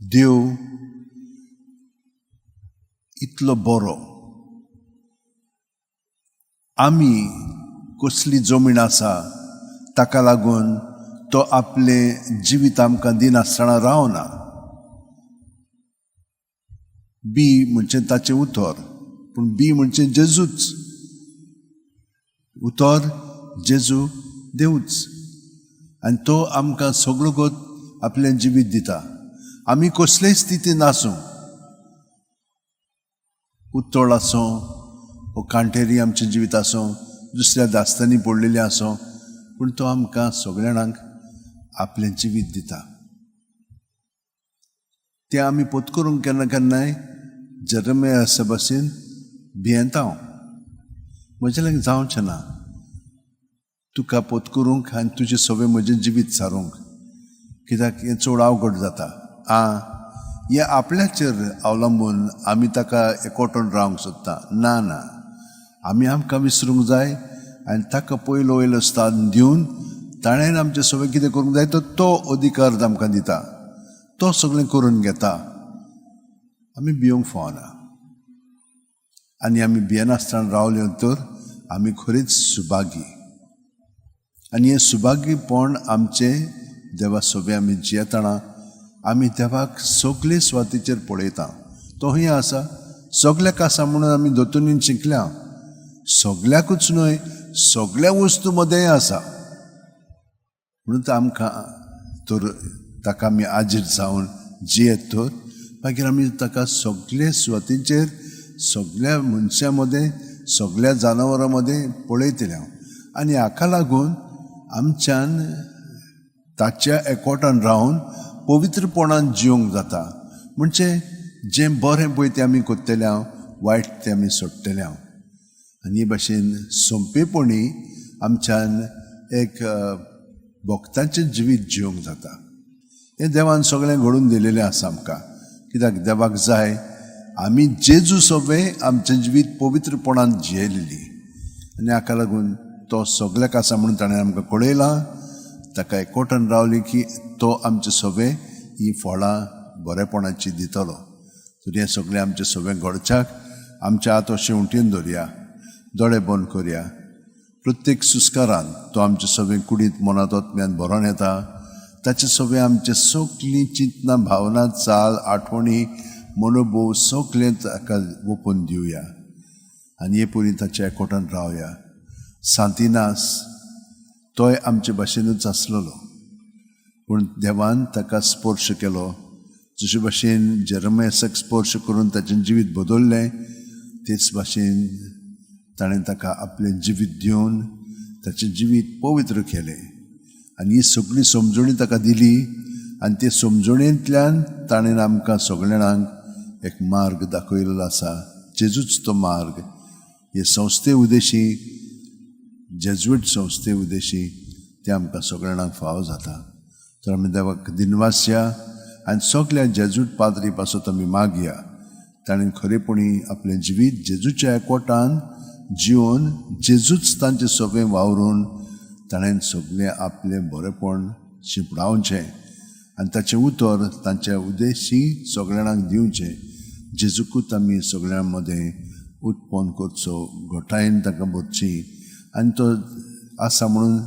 देव इतलो बरो. आमी कसली जमीन आसा ताका लागून तो आपलें जिवीत आमकां दिनासतना रावना. बी म्हणजे ताचें उतर, पूण बी म्हणजे जेजूच. उतर जेजू देवूच आनी तो आमकां सगळो गोत आपलें जिवीत दिता. आमी कसलेय स्थितीन आसूं, उत्तळ आसूं वो कांटेरी आमचें जिवीत आसूं, दुसऱ्या दास्तांनी पडलेलें आसूं, पूण तो आमकां सगळ्या जाणांक आपलें जिवीत दिता. तें आमी पोत करूंक केन्ना केन्नाय जेरमियासा भाशेन भियेता हांव. म्हजें लागीं जावचें ना तुका पोत करूंक आनी तुजें सगळें म्हजें जिवीत सारूंक, कित्याक हें चड अवघड जाता. आं, हें आपल्याचेर अवलंबून आमी ताका एकवटून रावंक सोदता. ना ना, आमी आमकां विसरूंक जाय आनी ताका पयलो वयलो स्थान दिवन ताणें आमचें सगळें कितें करूंक जाय तर तो अधिकार आमकां दिता, तो सगळें करून घेता. आमी भिवंक फावना आनी आमी भियेनासतना रावले तर आमी खरीच सुभागी. आनी हें सुभागीपण आमचें देवा सोबे आमी जियेतना आमी देवाक सगळे सुवातेचेर पळयता. तो हय आसा, सगल्याक आसा म्हणून आमी दोतोनीन शिकल्या. सगल्याकूच न्हय, सगल्या वस्तू मदेंय आसा. म्हणून आमकां तर ताका आमी आजीर जावन जियेत तर मागीर आमी ताका सगळे सुवातींचेर, सगल्या मनशां मदें, सगल्या जनावरां मदें पळयतले हांव. आनी हाका लागून आमच्यान ताच्या एकवटान रावन पवित्रपणान जिवंक जाता. म्हणजे जें बरें पळय तें आमी करतले हांव, वायट तें आमी सोडटले हांव. आनी हे भाशेन सोंपेपणी आमच्यान एक भक्ताचें जिवीत जिवंक जाता. हें देवान सगळें घडोवन दिलेलें आसा आमकां, कित्याक देवाक जाय आमी जेजू सगळें आमचें जिवीत पवित्रपणान जियेलेली. आनी हाका लागून तो सगल्याक आसा म्हणून ताणें आमकां कळयलां. ताका एकवटान रावली की तो आमचे सगळें ही फळां बरेपणाची दितलो. तर हें सगळें आमचें सगळें घडच्याक आमच्या हात अशें उंटीन दवरया, दोळे बंद करया. प्रत्येक सुस्कारान तो आमचे सगळें कुडींत मनांत आत्म्यान भरोन येता. ताचे सगळें आमचे सगळीं चिंतनां, भावना, चाल, आठवणी, मनोभोव सगळें ताका ओपून दिवया आनी हे परी ताच्या एकवटान रावया. सांतिनास तोय आमचे भाशेनूच आसलेलो, पूण देवान ताका स्पर्श केलो. जशे भाशेन जेरमयासाक स्पर्श करून ताचें जिवीत बदललें, तेच भाशेन ताणें ताका आपलें जिवीत दिवन ताचें जिवीत पवित्र केलें आनी ही सगळी समजणी ताका दिली. आनी ते समजणेंतल्यान ताणें आमकां सगळ्या जाणांक एक मार्ग दाखयलेलो आसा, जेजूच तो मार्ग. हे संस्थे उद्देशी, जेजुईट संस्थे उद्देशी ते आमकां सगळ्या जाणांक फावो जाता. तर आमी देवाक दिनवासया आनी सगल्या जेजूट पाद्री पासत आमी मागया, ताणें खरेपणी आपलें जिवीत जेजूच्या एकवटान जिवन जेजूच तांचें सगळें वावरून ताणें सगळें आपलें बरेपण शिंपडावचें आनी ताचें उतर तांच्या उद्देशी सगळ्या जाणांक दिवचें. जेजूकूच आमी सगळ्यां मदें उत्पन्न करचो, घटायेन ताका भरची आनी तो आसा म्हणून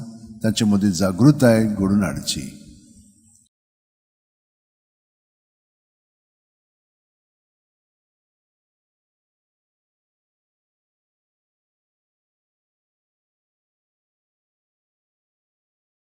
तांचे मदीं जागृताय घडोवन हाडची.